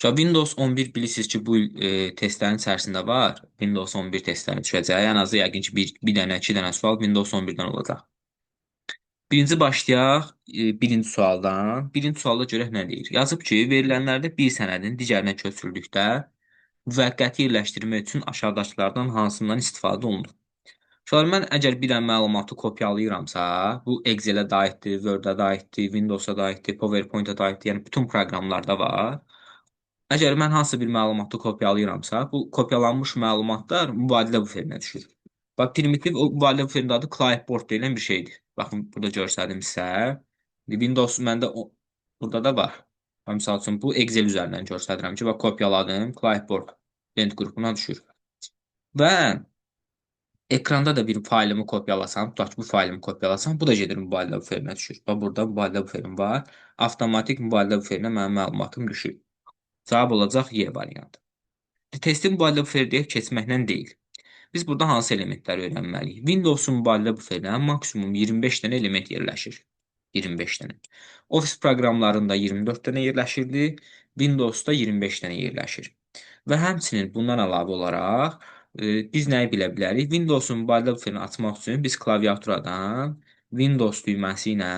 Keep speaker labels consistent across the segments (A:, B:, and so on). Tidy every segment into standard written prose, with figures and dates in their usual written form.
A: Windows 11 bilirsiniz ki, bu il testlərin içərisində var. Windows 11 testləri düşəcək. Ən azı yəqin ki, bir dənə, iki dənə sual Windows 11-dən olacaq. Birinci başlayaq birinci sualdan. Birinci sualda görək nə deyir. Yazıb ki, verilənlərdə bir sənədin digərinə köçürüldükdə müvəqqəti yerləşdirmək üçün aşağıdakılardan hansından istifadə olunur? Uşaqlar, mən əgər bir dənə məlumatı kopyalayıramsa, bu Excel-ə də aiddir, Word-ə də aiddir, Windows-a da aiddir, PowerPoint-ə də aiddir, yəni bütün proqramlarda var. Əgər mən hansısa bir məlumatı kopyalayıramsa, bu kopyalanmış məlumatlar mübadilə buferinə düşür. Bax, primitiv o mübadilə buferinin adı clipboard deyilən bir şeydir. Baxın, burada göstərdim sizə. Windows məndə burada da var. Bax, misal üçün, bu Excel üzərindən göstərirəm ki, bax, kopyaladım, clipboard lent qrupuna düşür. Və ekranda da bir faylımı kopyalasam, tutaq ki, bu faylımı kopyalasam, bu da gedir mübadilə buferinə düşür. Bax, burada mübadilə buferim var. Avtomatik mübadilə buferinə mənim məlumatım düşür. Cavab olacaq Y variantı. Testi mübadilə buferi deyək keçməklə deyil. Biz burada hansı elementləri öyrənməliyik? Windows-un mübadilə buferinə maksimum 25 dənə element yerləşir. 25 dənə. Office proqramlarında 24 dənə yerləşirdi. Windows-da 25 dənə yerləşir. Və həmçinin bundan əlavə olaraq biz nəyi bilə bilərik? Windows-un mübadilə buferini açmaq üçün biz klaviaturadan Windows düyməsi ilə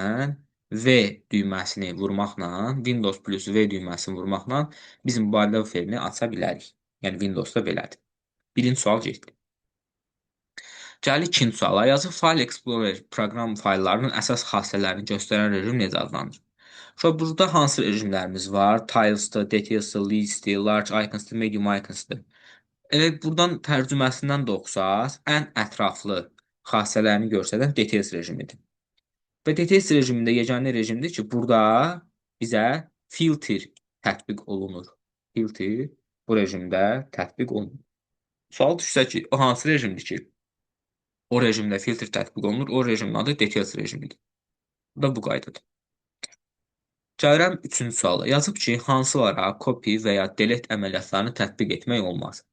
A: V düyməsini vurmaqla, Windows plus V düyməsini vurmaqla biz mübadilə buferini aça bilərik. Yəni Windows-da belədir. Birinci sual getdi. Gəlir ikinci suala. Yazıb File Explorer proqram fayllarının əsas xassələrini göstərən rejim necə adlanır? Şöyle burada hansı rejimlərimiz var? Tiles'dır, Details'dır, List'dir, Large Icons'dır, Medium Icons'dır. Elə buradan tərcüməsindən də oxusaq, ən ətraflı xassələrini göstərən Details rejimidir. Və Details rejimində yeganə rejimdir ki, burada bizə filter tətbiq olunur. Filter bu rejimdə tətbiq olunur. Sual düşsə ki, o hansı rejimdir ki, o rejimdə filtr tətbiq olunur, o rejimin adı Details rejimidir. Bu da bu qaydadır. Gəlirəm üçüncü suala. Yazıb ki, hansılara copy və ya delete əməliyyatlarını tətbiq etmək olmaz?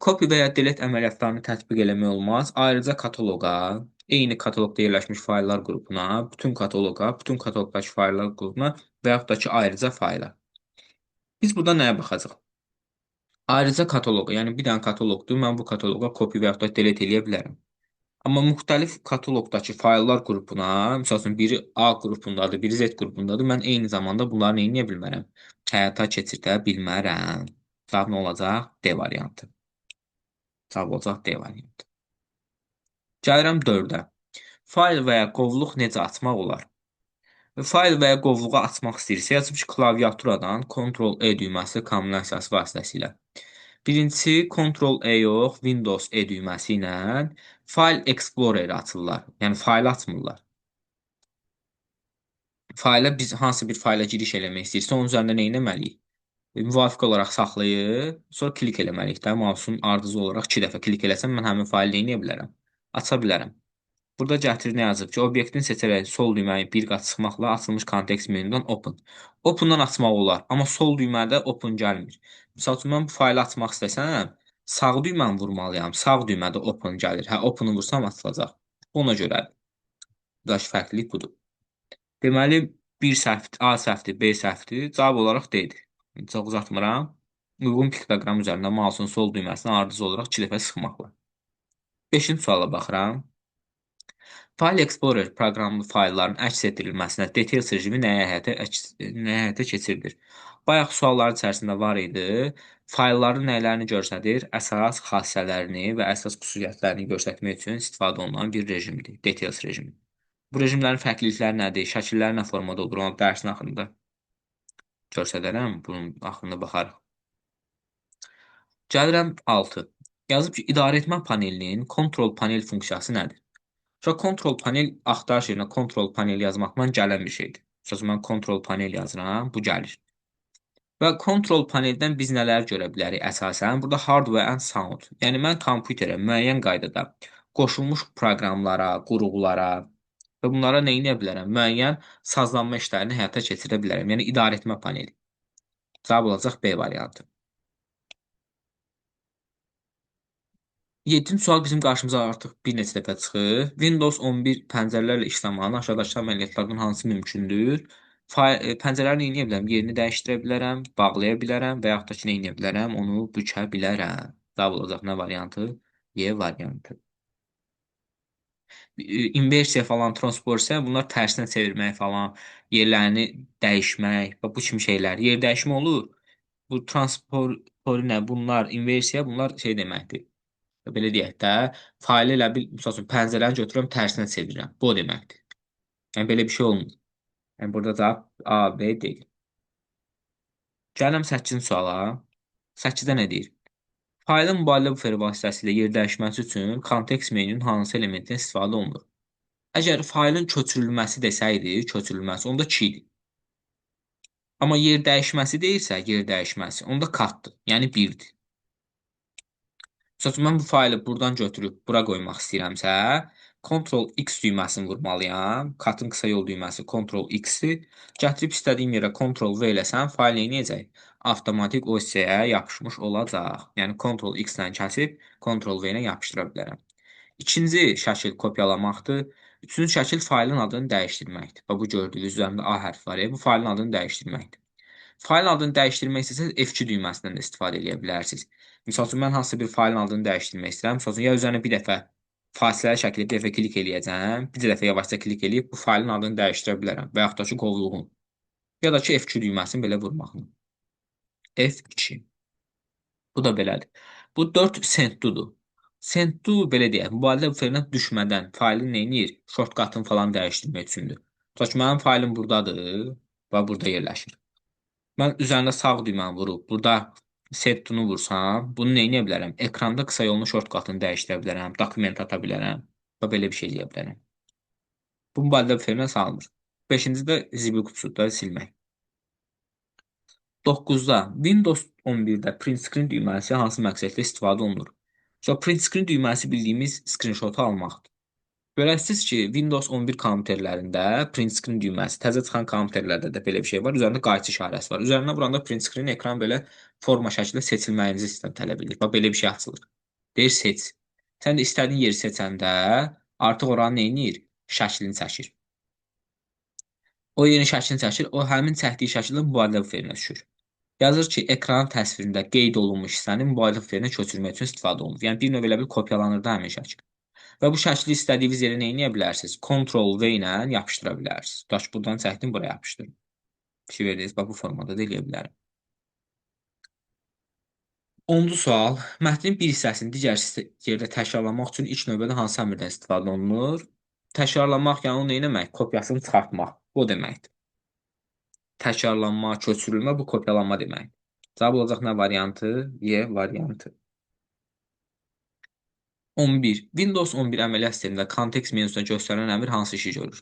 A: Copy və ya delete əməliyyatlarını tətbiq eləmək olmaz. Ayrıca kataloqa, eyni kataloqda yerləşmiş fayllar qrupuna, bütün kataloqa, bütün kataloqdakı fayllar qrupuna və yaxud da ki, ayrıca fayla. Biz burada nəyə baxacaq? Ayrıca kataloqa, yəni bir dənə kataloqdur. Mən bu kataloqa copy və yaxud da delete eləyə bilərəm. Amma müxtəlif kataloqdakı fayllar qrupuna, misal üçün biri A qrupundadır, biri Z qrupundadır. Mən eyni zamanda bunları nə edə bilmərəm? Həyata keçirdə bilmərəm. Cavab nə olacaq? D variantı. Cavab olacaq D variantı. Gəlirəm 4-ə. Fayl və ya qovluq necə açmaq olar? Fayl və ya qovluğu açmaq istəyirsə, yazıb ki, klaviaturadan Ctrl-E düyməsi kombinasiyası vasitəsilə. Birincisi, Ctrl-E yox, Windows E düyməsi ilə File Explorer açırlar. Yəni, faylı açmırlar. Fayla biz hansı bir fayla giriş eləmək istəyirsə, onun üzərində nə etməliyik? Müvafiq olaraq saxlayıb, sonra klik eləməliyik də. Mouse'un ardıcıl olaraq 2 dəfə klik eləsəm, mən həmin faylı nə edə bilərəm? Aça bilərəm. Burada gətirir nə yazıb ki, obyektini seçərək sol düyməni bir qat sıxmaqla açılmış kontekst menüdən Open. Open-dan açmaq olar, amma sol düymədə Open gəlmir. Misal üçün, mən bu faylı açmaq istəsəm, sağ düyməni vurmalıyam. Sağ düymədə Open gəlir. Hə, Open-ı vursam açılacaq. Ona görədir. Buradakı fərqlilik budur. Deməli, bir səhvdir, A səhvdir, B səhvdir. Cavab olaraq D-dir. Çox uzatmıram. Uyğun piktoqram üzərində mouse'un sol düyməsini ardıcıl olaraq 2 dəfə sıxmaqla. Beşinci suala baxıram. File Explorer proqramlı faylların əks etdirilməsinə Details rejimi nəyə həyata keçirilir? Bayaq sualların içərisində var idi. Faylların nələrini göstərir? Əsas xassələrini və əsas xüsusiyyətlərini göstərmək üçün istifadə olunan bir rejimdir. Details rejimi. Bu rejimlərin fərqlilikləri nədir? Şəkillər nə formada olur? Onu dərsin axırında göstərərəm. Bunun axırında baxarıq. Gəlirəm 6. Yazıb ki, idarə etmə panelinin kontrol panel funksiyası nədir? Sonra kontrol panel axtarış yerinə kontrol panel yazmaqla gələn bir şeydir. Məsələn, mən kontrol panel yazıram, bu gəlir. Və kontrol paneldən biz nələr görə bilərik əsasən? Burada hardware and sound. Yəni mən kompüterə müəyyən qaydada qoşulmuş proqramlara, qurğulara və bunlara nə edə bilərəm? Müəyyən sazlanma işlərini həyata keçirə bilərəm. Yəni idarə etmə paneli. Cavab olacaq B variantı. Yeddinci sual bizim qarşımıza artıq bir neçə dəfə çıxır. Windows 11 pəncərələrlə iş zamanı aşağıdakı əməliyyatlardan hansı mümkündür? Pəncərəni nə edə bilərəm? Yerini dəyişdirə bilərəm, bağlaya bilərəm və yaxud da ki, nə edə bilərəm? Onu bükə bilərəm. Cavab olacaq nə variantı? Y variantı. İnversiya falan, transporsiya, bunlar tərsinə çevirmək falan, yerlərini dəyişmək və bu kimi şeylər. Yer dəyişmə olur. Bu transporu nə? Bunlar inversiya, bunlar şey deməkdir. Belə deyək də, faylı elə bil, misal üçün, pəncərəni götürürəm, tərsinə çevirirəm. Bu o deməkdir. Yəni, belə bir şey olmur. Yəni, burada cavab A, B deyil. Gəlirəm 8-ci suala. 8-də nə deyir? Faylın mübadilə buferi vasitəsilə yer dəyişməsi üçün kontekst menünün hansı elementindən istifadə olunur? Əgər faylın köçürülməsi desəydi, köçürülməsi, onda 2 idi. Amma yer dəyişməsi deyilsə, yer dəyişməsi, onda katdır, yəni 1-dir. Məsəl üçün, mən bu faylı buradan götürüb bura qoymaq istəyirəmsə, Ctrl X düyməsini vurmalıyam. Katın qısa yol düyməsi Ctrl X-dir. Gətirib istədiyim yerə Ctrl V eləsəm, fayl nə edəcək? Avtomatik o hissəyə yapışmış olacaq. Yəni, Ctrl X-lə kəsib, Ctrl V ilə yapışdıra bilərəm. İkinci şəkil kopyalamaqdır. Üçüncü şəkil faylın adını dəyişdirməkdir. Bax, bu gördüyünüz üzərində A hərfi var. Bu faylın adını dəyişdirməkdir. Faylın adını dəyişdirmək istəsəniz F2 düyməsindən də istifadə edə bilərsiniz. Misal üçün, mən hansısa bir faylın adını dəyişdirmək istəyirəm. Misal üçün, ya üzərinə bir dəfə fasiləli şəkildə bir dəfə klik eləyəcəm, bir dəfə yavaşca klik eləyib bu faylın adını dəyişdirə bilərəm və yaxud da ki, qovluğun. Ya da ki, F2 düyməsini belə vurmaqla. F2. Bu da belədir. Bu 4 send-to'dur. Send-to belə deyək, mübadilə buferinə düşmədən faylı nə edir? Shortcut'ını falan dəyişdirmək üçündür. Tutaq ki, mənim faylım buradadır və burada yerləşir. Mən üzərində sağ düyməni vurub, burada set to-nu vursam, bunu nə edə bilərəm? Ekranda qısa yolunu shortcut'ını dəyişdirə bilərəm, dokument ata bilərəm və belə bir şey eləyə bilərəm. Bu mübadilə buferinə salınır. 5-ci də zibil qutusudur da silmək. 9-da Windows 11-də print screen düyməsi hansı məqsədlə istifadə olunur? So, print screen düyməsi bildiyimiz screenshotu almaqdır. Görəsiniz ki, Windows 11 kompüterlərində print screen düyməsi, təzə çıxan kompüterlərdə də belə bir şey var. Üzərində qayçı işarəsi var. Üzərinə vuranda print screen ekran belə forma şəklində seçilməyinizi sistem tələb edir. Bax, belə bir şey açılır. Deyir, seç. Sən də istədiyin yeri seçəndə artıq oranı nə edir? Şəklini çəkir. O yerin şəklini çəkir. O həmin çəkdiyi şəkildə mübadilə buferinə düşür. Yazır ki, ekranın təsvirində qeyd olunmuş hissəni mübadilə buferinə köçürmək üçün istifadə olunur. Yəni, bir növ elə bir kopyalanır da həmin şəkil. Və bu şəkli istədiyiniz yerə nə edə bilərsiniz? Ctrl V ilə yapışdıra bilərsiniz. Tutaq ki, buradan çəkdim, buraya yapışdırdım. Fikir verdiniz, bax, bu formada da eləyə bilərəm. 10-cu sual. Mətnin bir hissəsini digər yerdə təkrarlamaq üçün ilk növbədə hansı əmrdən istifadə olunur? Təkrarlamaq, yəni onu nə etmək? Kopyasını çıxartmaq. Bu o deməkdir. Təkrarlanma, köçürülmə, bu kopyalanma deməkdir. Cavab olacaq nə variantı? Y variantı. 11. Windows 11 əməliyyat sistemində kontekst menusunda göstərilən əmr hansı işi görür?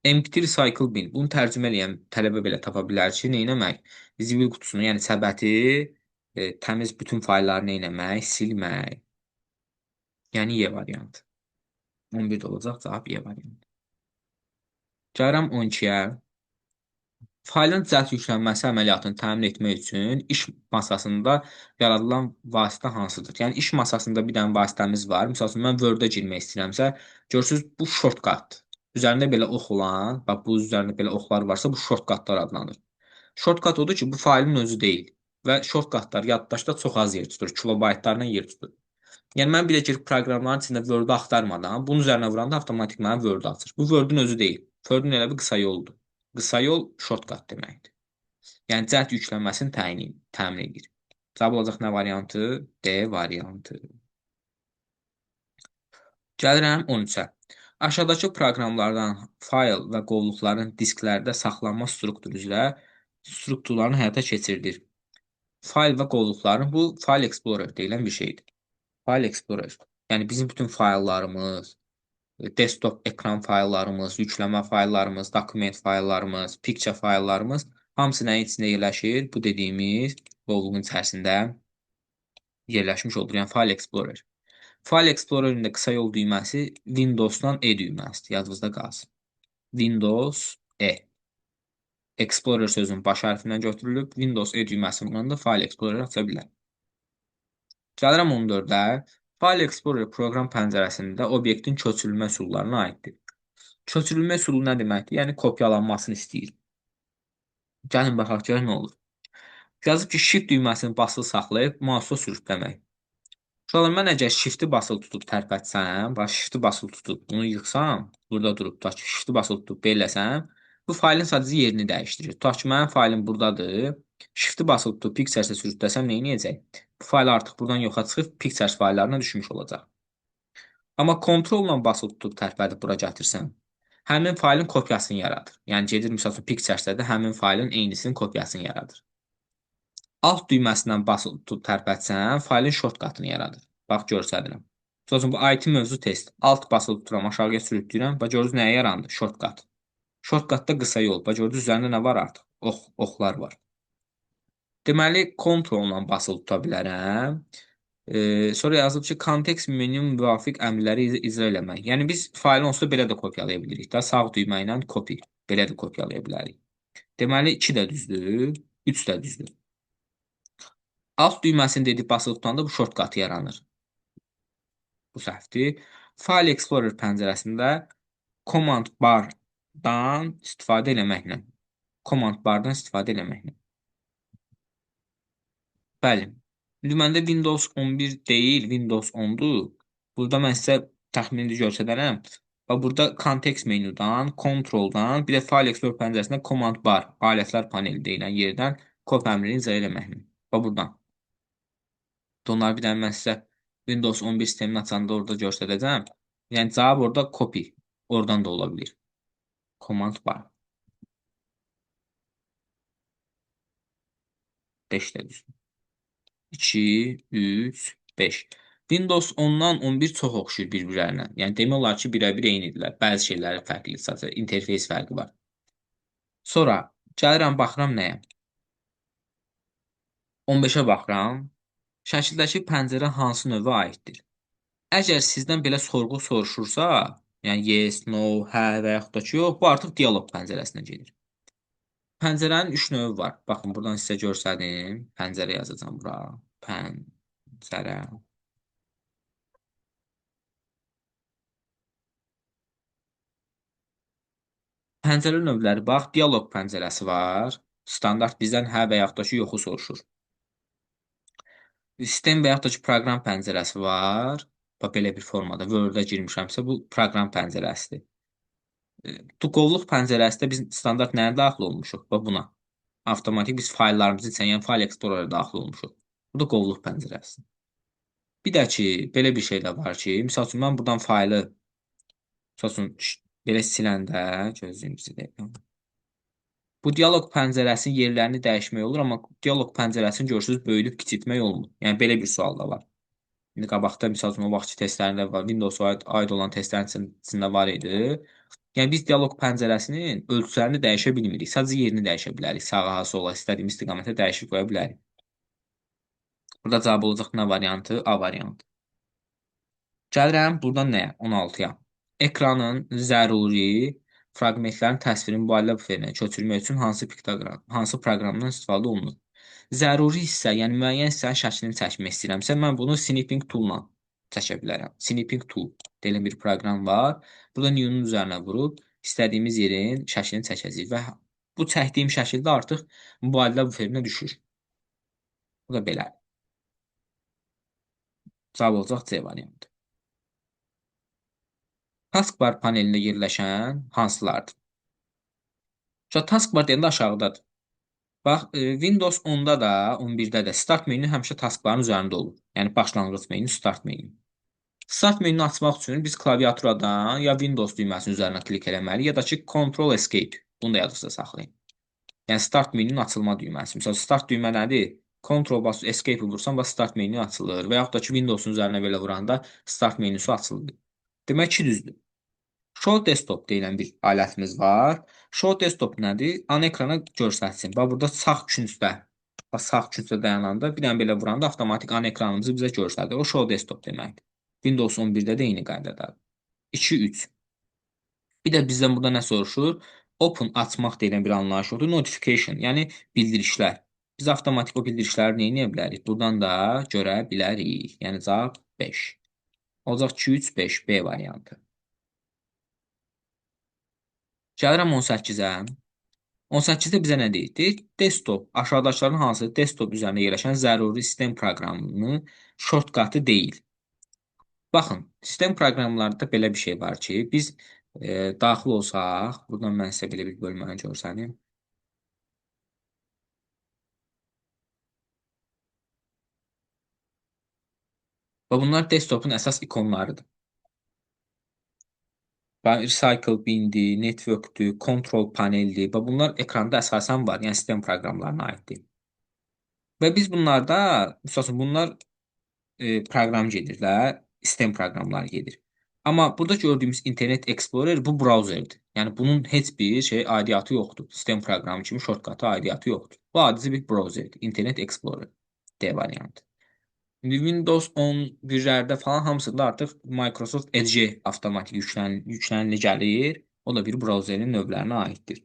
A: Empty Recycle Bin. Bunu tərcümə eləyən tələbə belə tapa bilər ki, nə etmək? Zibil qutusunu, yəni səbəti, təmiz bütün faylları nə etmək? Silmək. Yəni Y variantı. 11 də olacaq cavab Y variantı. Gəlirəm 12-yə. Faylın cəld yüklənməsi əməliyyatını təmin etmək üçün iş masasında yaradılan vasitə hansıdır? Yəni, iş masasında bir dənə vasitəmiz var. Misal üçün, mən Word-ə girmək istəyirəmsə, görürsünüz, bu shortcut. Üzərində belə ox olan, bax, bu üzərində belə oxlar varsa, bu shortcutlar adlanır. Shortcut odur ki, bu faylın özü deyil. Və shortcutlar yaddaşda çox az yer tutur, kilobaytlarla yer tutur. Yəni, mən bir də girib proqramların içində Word-ü axtarmadan, bunun üzərinə vuranda avtomatik mənə Word-ü açır. Bu Word-ün özü deyil. Word-ün elə bir qısa yoludur. Qısa yol shortcut deməkdir. Yəni, cəld yüklənməsini təmin edir. Cavab olacaq nə variantı? D variantı. Gəlirəm 13-ə. Aşağıdakı proqramlardan fayl və qovluqların disklərdə saxlanma strukturu üzrə strukturlarını həyata keçirilir. Fayl və qovluqların bu File Explorer deyilən bir şeydir. File Explorer. Yəni, bizim bütün fayllarımız, desktop ekran fayllarımız, yükləmə fayllarımız, dokument fayllarımız, picture fayllarımız hamısı nəyin içində yerləşir? Bu dediyimiz qovluğun içərisində yerləşmiş olur. Yəni, File Explorer. File Explorer'ın da qısa yol düyməsi Windows'dan E düyməsidir. Yadınızda qalsın. Windows E. Explorer sözünün baş hərfindən götürülüb. Windows E düyməsini vuranda File Explorer aça bilər. Gəlirəm 14-ə. File Explorer proqram pəncərəsində obyektin köçürülmə üsullarına aiddir. Köçürülmə üsulu nə deməkdir? Yəni, kopyalanmasını istəyir. Gəlin baxaq görək nə olur. Yazıb ki, Shift düyməsini basılı saxlayıb mousu sürükləmək. Uşaqlar, mən əgər Shift-i basılı tutub tərpətsəm, bax Shift-i basılı tutub bunu yıxsam, burada durub, tutaq ki, Shift-i basılı tutub beləsəm, bu faylın sadəcə yerini dəyişdirir. Tutaq ki, mənim faylım buradadır. Shift-i basılı tutub Pictures-ə sürükləsəm nə edəcək? Bu fayl artıq buradan yoxa çıxıb Pictures fayllarına düşmüş olacaq. Amma Ctrl-la basılı tutub tərpədib bura gətirsəm, həmin faylın kopyasını yaradır. Yəni gedir, misal üçün Pictures-də də həmin faylın eynisinin kopyasını yaradır. Alt düyməsindən basılı tutub tərpətsəm, faylın shortcutını yaradır. Bax, göstərirəm. Misal üçün, bu IT mövzu test. Alt basılı tuturam, aşağıya sürükləyirəm. Bax, görürsünüz nəyə yarandı? Shortcut. Shortcutda qısa yol. Bax, görürsünüz üzərində nə var artıq? Oxlar var. Deməli, Ctrl-la basılı tuta bilərəm. Sonra yazıb ki, kontekst menyu müvafiq əmrləri icra eləmək. Yəni, biz faylı onsuz da belə də kopyalaya bilirik. Da, sağ düymə ilə copy. Belə də kopyalaya bilərik. Deməli, 2 də düzdür, 3 də düzdür. Alt düyməsini dedik, basılı tutanda bu shortcut yaranır. Bu səhvdir. File Explorer pəncərəsində Command Bar-dan istifadə eləməklə. Command Bar-dan istifadə eləməklə. Bəli. İndi məndə Windows 11 deyil, Windows 10-dur. Burada mən sizə təxmini göstərərəm. Və burada kontekst menudan, Control'dan, bir də File Explorer pəncərəsində Command Bar, alətlər paneli deyilən yerdən copy əmrini icra eləməklə. Və buradan. Onları bir dənə mən sizə Windows 11 sistemini açanda orada göstərəcəm. Yəni cavab orada copy. Oradan da ola bilir. Command Bar. 5 də düzdür. 2, 3, 5. Windows 10-dan 11 çox oxşuyur bir-birlərinə. Yəni demək olar ki, birə-bir eynidirlər. Bəzi şeyləri fərqli, sadəcə interfeys fərqi var. Sonra gəlirəm, baxıram nəyə? 15-ə baxıram. Şəkildəki pəncərə hansı növə aiddir? Əgər sizdən belə sorğu soruşursa, yəni yes, no, hə və yaxud da ki, yox, bu artıq dialoq pəncərəsinə gedir. Pəncərənin 3 növü var. Baxın, buradan sizə göstərdim. Pəncərə yazacağam bura. Pəncərə. Pəncərə növləri bax, dialoq pəncərəsi var. Standart bizdən hə və yaxud da ki, yoxu soruşur. Sistem və yaxud da ki, proqram pəncərəsi var. Bax, belə bir formada Word-ə girmişəmsə, bu proqram pəncərəsidir. Qovluq pəncərəsində biz standart nəyə daxil olmuşuq? Bax, buna. Avtomatik biz fayllarımızın içinə, yəni File Explorer'a daxil olmuşuq. Bu da qovluq pəncərəsidir. Bir də ki, belə bir şey də var ki, misal üçün, mən buradan faylı, misal üçün, belə siləndə, gözləyim bir dəqiqə. Bu dialoq pəncərəsinin yerlərini dəyişmək olur, amma dialoq pəncərəsini görürsünüz, böyüdüb kiçiltmək olmur. Yəni, belə bir sual da var. İndi qabaqda, misal üçün, o vaxtki testlərində var, Windows-a aid olan testlərin içində var idi. Yəni, biz dialoq pəncərəsinin ölçülərini dəyişə bilmirik. Sadəcə yerini dəyişə bilərik. Sağa, sola, istədiyimiz istiqamətə dəyişib qoya bilərik. Burada cavab olacaq nə variantı? A variantı. Gəlirəm buradan nəyə? 16-ya. Ekranın zəruri fraqmentlərin təsvirini mübadilə buferinə köçürmək üçün hansı piktoqram, hansı proqramdan istifadə olunur? Zəruri hissə, yəni müəyyən hissənin şəklini çəkmək istəyirəmsə, mən bunu Snipping Tool-la çəkə bilərəm. Snipping Tool deyilən bir proqram var. Burada New-nun üzərinə vurub istədiyimiz yerin şəklini çəkəcəyik və bu çəkdiyim şəkildə artıq mübadilə buferinə düşür. Bu da belə. Cavab olacaq C variantı. Taskbar panelində yerləşən hansılardır? Şu taskbar deyəndə aşağıdadır. Bax, Windows 10-da da, 11-də də Start menü həmişə taskbarın üzərində olur. Yəni, başlanğıc menü, Start menü. Start menünü açmaq üçün biz klaviaturadan ya Windows düyməsinin üzərinə klik eləməliyik, ya da ki, Ctrl Escape. Bunu da yadınızda saxlayın. Yəni, Start menünün açılma düyməsi. Məsələn, Start düymə nədir? Ctrl basıb Escape vursam, bax, Start menü açılır. Və yaxud da ki, Windowsun üzərinə belə vuranda Start menüsü açılır. Demək ki, düzdür. Show Desktop deyilən bir alətimiz var. Show Desktop nədir? Ana ekrana göstərsin. Bax, burada sağ küncdə, bax, sağ küncdə dayananda, bir dənə belə vuranda avtomatik ana ekranımızı bizə göstərir. O Show Desktop deməkdir. Windows 11-də də eyni qaydadadır. 2, 3. Bir də bizdən burada nə soruşur? Open açmaq deyilən bir anlayış oldu. Notification, yəni bildirişlər. Biz avtomatik o bildirişləri nə edə bilərik? Buradan da görə bilərik. Yəni cavab 5. Olacaq 2, 3, 5 B variantı. Gəlirəm 18-ə. 18-də bizə nə deyir? Deyir, desktop, aşağıdakıların hansı desktop üzərində yerləşən zəruri sistem proqramının shortcutı deyil. Baxın, sistem proqramlarında belə bir şey var ki, biz daxil olsaq, buradan mən sizə belə bir bölməni görsənim. Və bunlar desktopun əsas ikonlarıdır. Recycle bindir, networkdir, kontrol paneldir və bunlar ekranda əsasən var, yəni sistem proqramlarına aiddir. Və biz bunlarda, misal üçün, bunlar proqram gedirlər, sistem proqramları gedir. Amma burada gördüyümüz Internet Explorer bu brauzerdir. Yəni bunun heç bir şey aidiyyatı yoxdur. Sistem proqramı kimi shortcutı aidiyyatı yoxdur. Bu adicə bir brauzerdir. Internet Explorer D variantı. İndi Windows 11-lərdə falan hamısında artıq Microsoft Edge avtomatik yüklənili gəlir. O da bir brauzerin növlərinə aiddir.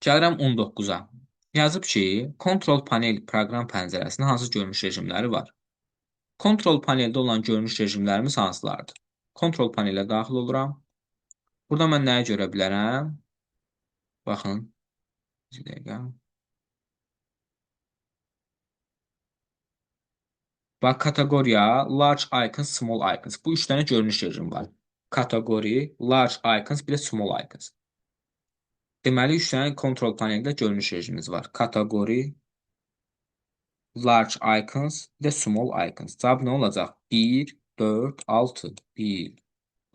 A: Gəlirəm 19-a. Yazıb ki, Kontrol panel proqram pəncərəsində hansı görünüş rejimləri var? Kontrol paneldə olan görünüş rejimlərimiz hansılardır? Kontrol panelə daxil oluram. Burada mən nəyi görə bilərəm? Baxın. Bir dəqiqə. Bax, kateqoriya, large icons, small icons. Bu üç dənə görünüş rejimi var. Kateqori, large icons, bir də small icons. Deməli, üç dənə kontrol paneldə görünüş rejimimiz var. Kateqori, large icons, bir də small icons. Cavab nə olacaq? 1, 4, 6. 1,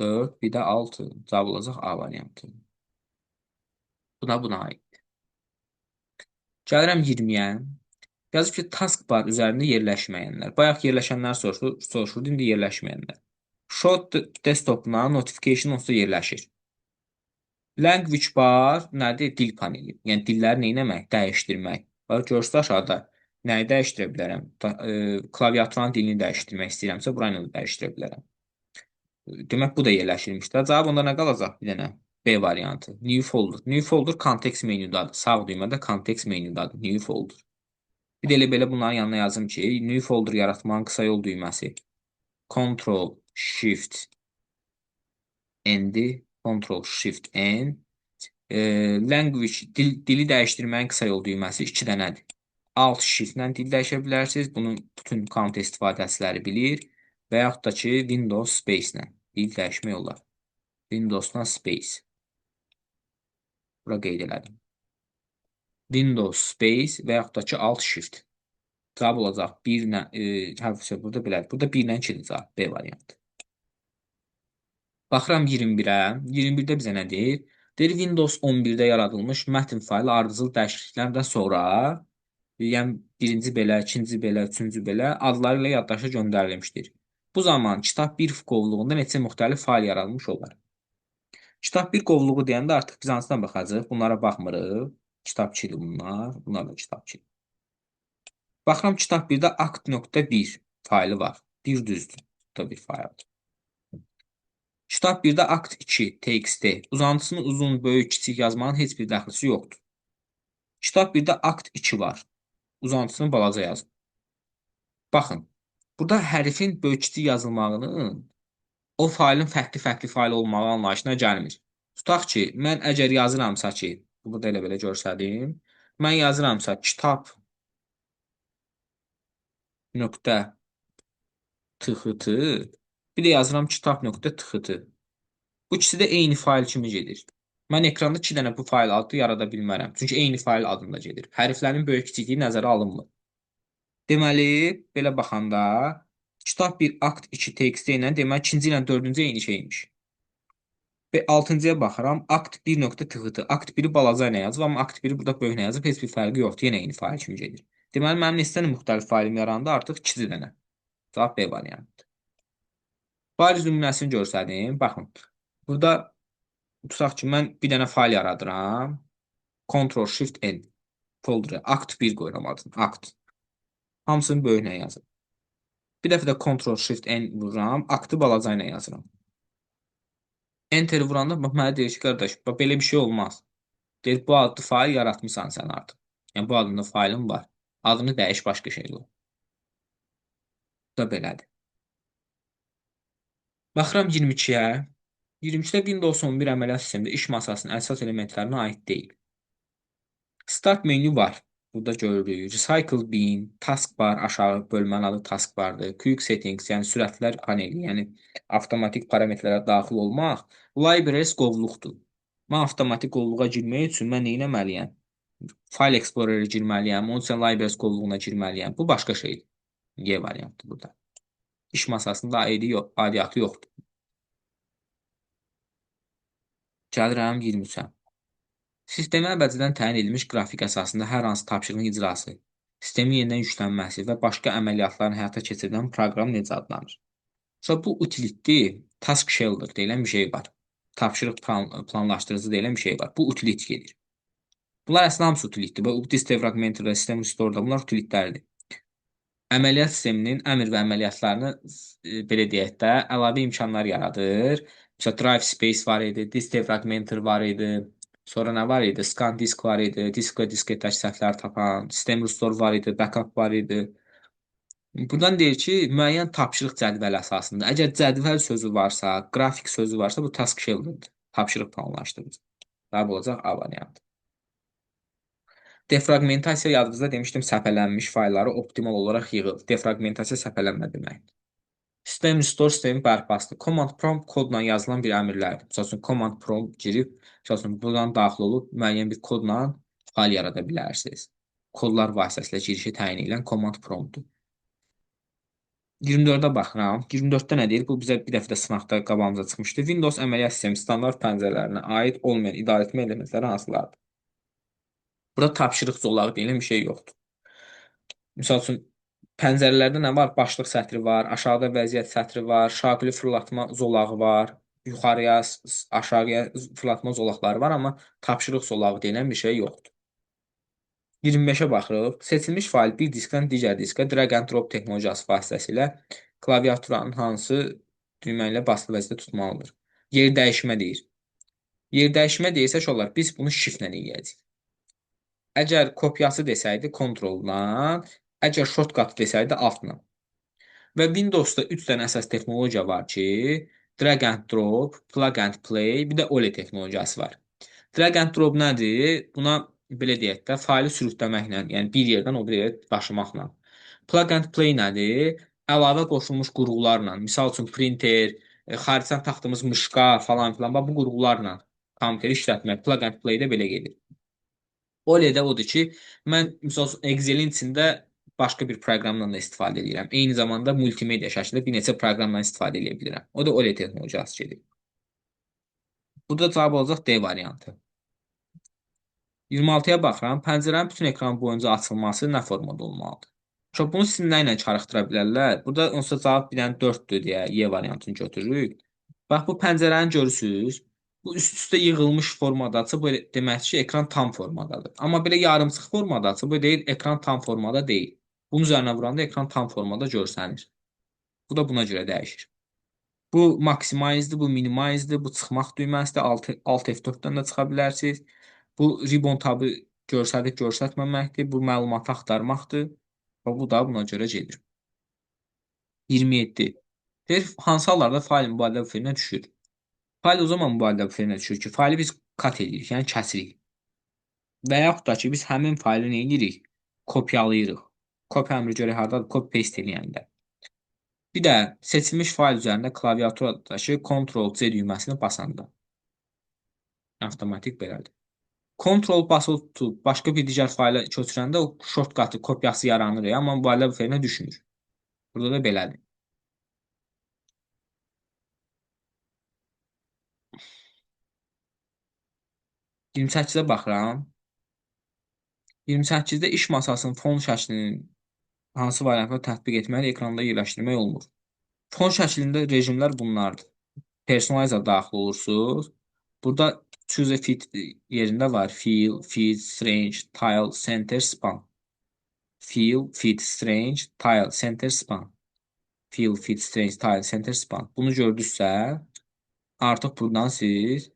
A: 4, bir də 6. Cavab olacaq A variantı. Buna buna aiddir. Gəlirəm 20-yə. Yazıb ki, taskbar üzərində yerləşməyənlər. Bayaq yerləşənlər soruşurdu, indi yerləşməyənlər. Show desktopuna notification onsuz da yerləşir. Language bar nədir? Dil paneli. Yəni dilləri nə etmək? Dəyişdirmək. Bax, görürsünüz aşağıda nəyi dəyişdirə bilərəm? Klaviaturanın dilini dəyişdirmək istəyirəmsə, burayı da dəyişdirə bilərəm. Demək, bu da yerləşilmişdir. Cavab onda nə qalacaq? Bir dənə B variantı. New folder. New folder context menyudadır. Sağ düymədə context menyudadır. New folder. Bir də elə belə bunların yanına yazım ki, new folder yaratmanın qısa yol düyməsi. Ctrl Shift N-dir. Ctrl Shift N. Language, dili dəyişdirməyin qısa yol düyməsi 2 dənədir. Alt Shift-lə dil dəyişə bilərsiniz. Bunu bütün kompüter istifadəçiləri bilir. Və yaxud da ki, Windows Space-lə dil dəyişmək olar. Windows-dan Space. Bura qeyd elədim. Windows Space və yaxud da ki, Alt Shift. Cavab olacaq 1 ilə, hə, burada belədir. Burada 1 ilə 2-dir cavab. B variantı. Baxıram 21-ə. 21-də bizə nə deyir? Deyir, Windows 11-də yaradılmış mətn faylı ardıcıl dəyişikliklərdən sonra, yəni birinci belə, ikinci belə, üçüncü belə adları ilə yaddaşa göndərilmişdir. Bu zaman kitab 1 qovluğunda neçə müxtəlif fayl yaradılmış olar? Kitab 1 qovluğu deyəndə artıq biz hansına baxacağıq? Bunlara baxmırıq. Kitab 2-dir bunlar. Bunlar da kitab 2-dir. Baxıram kitab 1-də akt.1 faylı var. Bir düzdür. Bu da bir fayldır. Kitab 1-də akt 2 txt. Uzantısını uzun, böyük, kiçik yazmanın heç bir dəxlisi yoxdur. Kitab 1-də akt 2 var. Uzantısını balaca yazın. Baxın, burada hərfin böyük, kiçik yazılmağının o faylın fərqli-fərqli fayl olmağı anlayışına gəlmir. Tutaq ki, mən əgər yazıramsa ki, burada elə belə görsədim, mən yazıramsa kitab nöqtə txt, bir də yazıram kitab nöqtə txt. Bu ikisi də eyni fayl kimi gedir. Mən ekranda 2 dənə bu fayl adı yarada bilmərəm. Çünki eyni fayl adında gedir. Hərflərin böyük kiçikliyi nəzərə alınmır. Deməli, belə baxanda kitab 1 akt 2 txt ilə deməli ikinci ilə dördüncü eyni şeymiş. Və altıncıya baxıram. Akt 1 nöqtə txt. Akt 1-i balaca ilə yazıb, amma akt 1-i burada böyük ilə yazıb. Heç bir fərqi yoxdur. Yenə eyni fayl kimi gedir. Deməli, mənim neçə dənə müxtəlif faylım yarandı? Artıq 2 dənə. Cavab B variantıdır. Bariz nümunəsini görsədim. Baxın. Burada tutaq ki, mən bir dənə fayl yaradıram. Ctrl Shift N folder'a akt 1 qoyuram adını. Akt. Hamısını böyüklə yazıram. Bir dəfə də Ctrl Shift N vururam. Aktı balaca ilə yazıram. Enter vuranda bax mənə deyir ki, qardaş, bax belə bir şey olmaz. Deyir, bu adlı fayl yaratmısan sən artıq. Yəni bu adında faylın var. Adını dəyiş, başqa şey qoy. Bu da belədir. Baxıram 22-yə. 23-də Windows 11 əməliyyat sistemində iş masasının əsas elementlərinə aid deyil. Start menü var. Burada görürük. Recycle bin, taskbar, aşağı bölmənin adı taskbardır. Quick settings, yəni sürətlər paneli, yəni avtomatik parametrlərə daxil olmaq. Libraries qovluqdur. Mən avtomatik qovluğa girmək üçün mən nə etməliyəm? File Explorer'e girməliyəm. Onun üçün Libraries qovluğuna girməliyəm. Bu başqa şeydir. Y variantı burada. İş masasında aidiyyatı yoxdur. Gəlirəm 23-ə. Sistemə əvvəlcədən təyin edilmiş qrafik əsasında hər hansı tapşırığın icrası, sistemin yenidən yüklənməsi və başqa əməliyyatların həyata keçirilən proqram necə adlanır? Sonra bu utilitdir, task scheduler deyilən bir şey var. Tapşırıq planlaşdırıcı deyilən bir şey var. Bu utilit gedir. Bunlar əslində hamısı utilitdir. Bu Disk Defragmenter, System Restore-da bunlar utilitlərdir. Əməliyyat sisteminin əmr və əməliyyatlarını belə deyək də əlavə imkanlar yaradır. Məsələn, Drive Space var idi, Disk Defragmenter var idi. Sonra nə var idi? Scan Disk var idi, disk və disketdəki səhvləri tapan, System Restore var idi, backup var idi. Buradan deyir ki, müəyyən tapşırıq cədvəli əsasında. Əgər cədvəl sözü varsa, qrafik sözü varsa, bu task scheduler'dır. Tapşırıq planlaşdırıcı. Cavab olacaq A variantı. Defragmentasiya yadınızda demişdim, səpələnmiş faylları optimal olaraq yığır. Defragmentasiya səpələnmə deməkdir. System Restore sistemi bərpasıdır. Command prompt kodla yazılan bir əmrlərdir. Məsəl üçün, command prompt girib, məsəl üçün, buradan daxil olub müəyyən bir kodla fayl yarada bilərsiniz. Kodlar vasitəsilə girişi təyin edilən command promptdur. 24-ə baxıram. 24-də nə deyir? Bu bizə bir dəfə də sınaqda qabağımıza çıxmışdı. Windows əməliyyat sistemi standart pəncərələrinə aid olmayan idarəetmə elementləri hansılardır? Burada tapşırıq zolağı deyilən bir şey yoxdur. Misal üçün, pəncərələrdə nə var? Başlıq sətri var, aşağıda vəziyyət sətri var, şaquli fırlatma zolağı var, yuxarıya, aşağıya fırlatma zolaqları var, amma tapşırıq zolağı deyilən bir şey yoxdur. 25-ə baxırıq. Seçilmiş fayl bir diskdən digər diskə drag and drop texnologiyası vasitəsilə klaviaturanın hansı düymə ilə basılı vəziyyətdə tutmalıdır? Yer dəyişmə deyir. Yer dəyişmə deyirsə olar, biz bunu shift-lə eləyəcəyik. Əgər kopyası desəydi Ctrl-la, əgər shortcut desəydi Alt-la. Və Windows-da 3 dənə əsas texnologiya var ki, drag and drop, plug and play, bir də OLE texnologiyası var. Drag and drop nədir? Buna belə deyək də, faylı sürükləməklə, yəni bir yerdən o bir yerə daşımaqla. Plug and play nədir? Əlavə qoşulmuş qurğularla, misal üçün printer, xaricdən taxdığımız mışka falan filan, bax bu qurğularla kompüteri işlətmək. Plug and play-də belə gedir. OLE-də odur ki, mən misal üçün Excel-in içində başqa bir proqramdan da istifadə edirəm. Eyni zamanda multimedia şəklində bir neçə proqramdan istifadə edə bilirəm. O da OLE texnologiyası gedir. Burada cavab olacaq D variantı. 26-ya baxıram. Pəncərənin bütün ekran boyunca açılması nə formada olmalıdır? Uşaq, bunu sizin nə ilə çarıxdıra bilərlər? Burada onsuz cavab bir dənə 4-dür deyə Y variantını götürürük. Bax, bu pəncərəni görürsünüz. Bu üst-üstə yığılmış formadadırsa, bu deməkdir ki, ekran tam formadadır. Amma belə yarımçıq formadadırsa, bu deyil, ekran tam formada deyil. Bunun üzərinə vuranda ekran tam formada görsənir. Bu da buna görə dəyişir. Bu maximize-dir, bu minimize-dir, bu çıxmaq düyməsidir. Alt F4-dən də çıxa bilərsiniz. Bu ribbon tabı görsədib görsətməməkdir. Bu məlumatı axtarmaqdır. Və bu da buna görə gedir. 27. Deyir, hansı hallarda fayl mübadilə buferinə düşür? Fayl o zaman mübadilə buferinə düşür ki, faylı biz cut edirik, yəni kəsirik. Və yaxud da ki, biz həmin faylı nə edirik? Kopyalayırıq. Copy əmri görək hardadır? Copy paste eləyəndə. Bir də seçilmiş fayl üzərində klaviaturadakı Ctrl-C düyməsini basanda. Avtomatik belədir. Ctrl basılı tutub başqa bir digər fayla köçürəndə o shortcut kopyası yaranır, amma mübadilə buferinə düşmür. Burada da belədir. 28-ə baxıram. 28-də iş masasının fon şəklinin hansı variantda tətbiq etməli, ekranda yerləşdirmək olmur. Fon şəklində rejimlər bunlardır. Personalize daxil olursunuz. Burada Choose a Fit yerində var. Fill, Fit, Strange, Tile, Center, Span. Fill, Fit, Strange, Tile, Center, Span. Fill, Fit, Strange, Tile, Center, Span. Bunu gördünüzsə, artıq buradan siz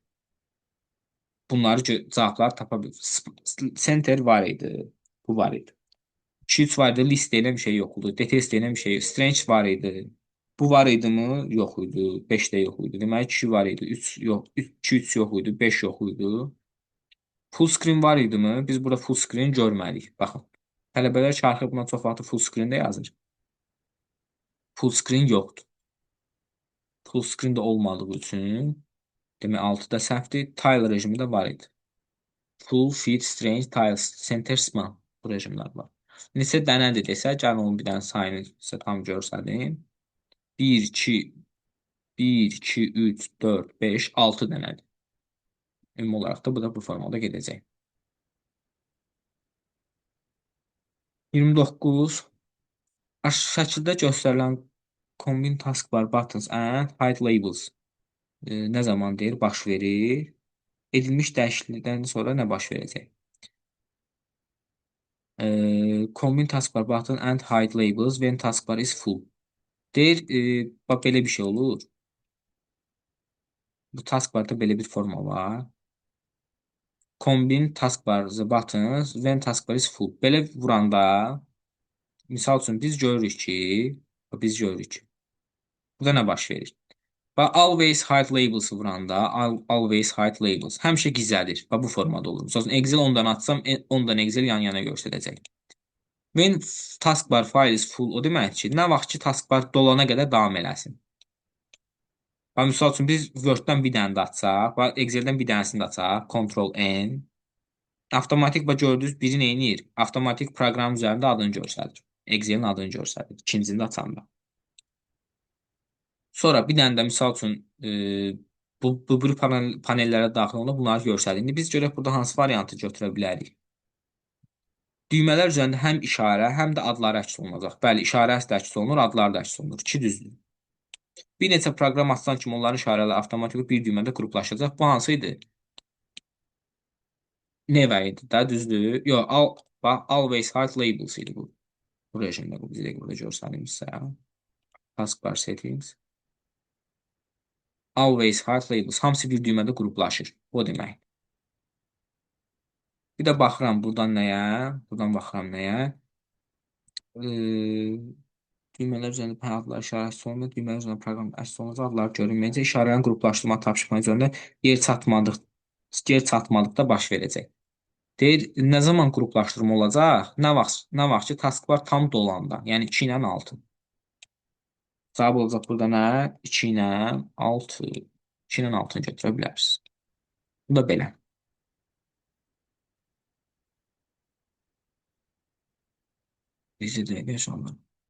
A: bunları cavablar tapa bilirsiniz. Center var idi. Bu var idi. 2-3 var idi. List deyilən bir şey yox idi. Details deyilən bir şey yox. Strange var idi. Bu var idi mı? Yox idi. 5 də yox idi. Deməli 2 var idi. 3 yox, 2 3 yox idi, 5 yox idi. Full screen var idi mi? Biz burada full screen görməliyik. Baxın. Tələbələr çarxı buna çox vaxtı full screen-də yazır. Full screen yoxdur. Full screen də olmadığı üçün demək 6 da səhvdir. Tile rejimi də var idi. Full, fit, strange, tile, center, span bu rejimlər var. Neçə dənədir desə, gəlin onun bir dənə sayını sizə tam göstərim. 1, 2, 1, 2, 3, 4, 5, 6 dənədir. Ümumi olaraq da bu da bu formada gedəcək. 29. Şəkildə göstərilən Combine Taskbar Buttons and Hide Labels nə zaman deyir, baş verir? Edilmiş dəyişikliklərdən sonra nə baş verəcək? Combine Taskbar Button and Hide Labels when taskbar is full. Deyir, bax belə bir şey olur. Bu taskbarda belə bir forma var. Combine taskbar the buttons when taskbar is full. Belə vuranda, misal üçün biz görürük ki, burada nə baş verir? Bax, always hide labels vuranda, always hide labels həmişə gizlədir. Bax, bu formada olur. Misal üçün, Excel 10-dan atsam, 10-dan Excel yan-yana göstərəcək. When taskbar file is full, o deməkdir ki, nə vaxt ki taskbar dolana qədər davam eləsin. Bax, misal üçün, biz Word-dən bir dənə də açsaq, bax, Excel-dən bir dənəsini də açsaq, Ctrl N, avtomatik, bax, gördünüz, biri nə edir? Avtomatik proqram üzərində adını göstərir. Excel-in adını göstərir, ikincini də açanda. Sonra bir dənə də misal üçün, bu bir panellərə daxil olanda bunları göstərir. İndi biz görək burada hansı variantı götürə bilərik. Düymələr üzərində həm işarə, həm də adları əks olunacaq. Bəli, işarəsi də əks olunur, adları da əks olunur. İki düzdür. Bir neçə proqram açsan kimi onların işarələri avtomatik bir düymədə qruplaşacaq. Bu hansı idi? Never idi də, düzdür? Yox, bax, always hide labels idi bu. Bu rejimdə bu bizə burada göstərimizsə. Taskbar settings. Always hide labels. Hamısı bir düymədə qruplaşır. O demək. Bir də baxıram buradan nəyə? Buradan baxıram nəyə? Düymələr üzərində adlar işarəsi olunur. Düymələr üzərində proqram əks olunacaq. Adlar görünməyəcək. İşarələrin qruplaşdırma tapşırma üzərində yer çatmadıqda baş verəcək. Deyir, nə zaman qruplaşdırma olacaq? Nə vaxt ki, taskbar tam dolanda. Yəni 2 ilə 6. Cavab olacaq burada nə? 2 ilə 6. 2 ilə 6-nı götürə bilərsiniz. Bu da belə. Bizi dəqiqə inşallah.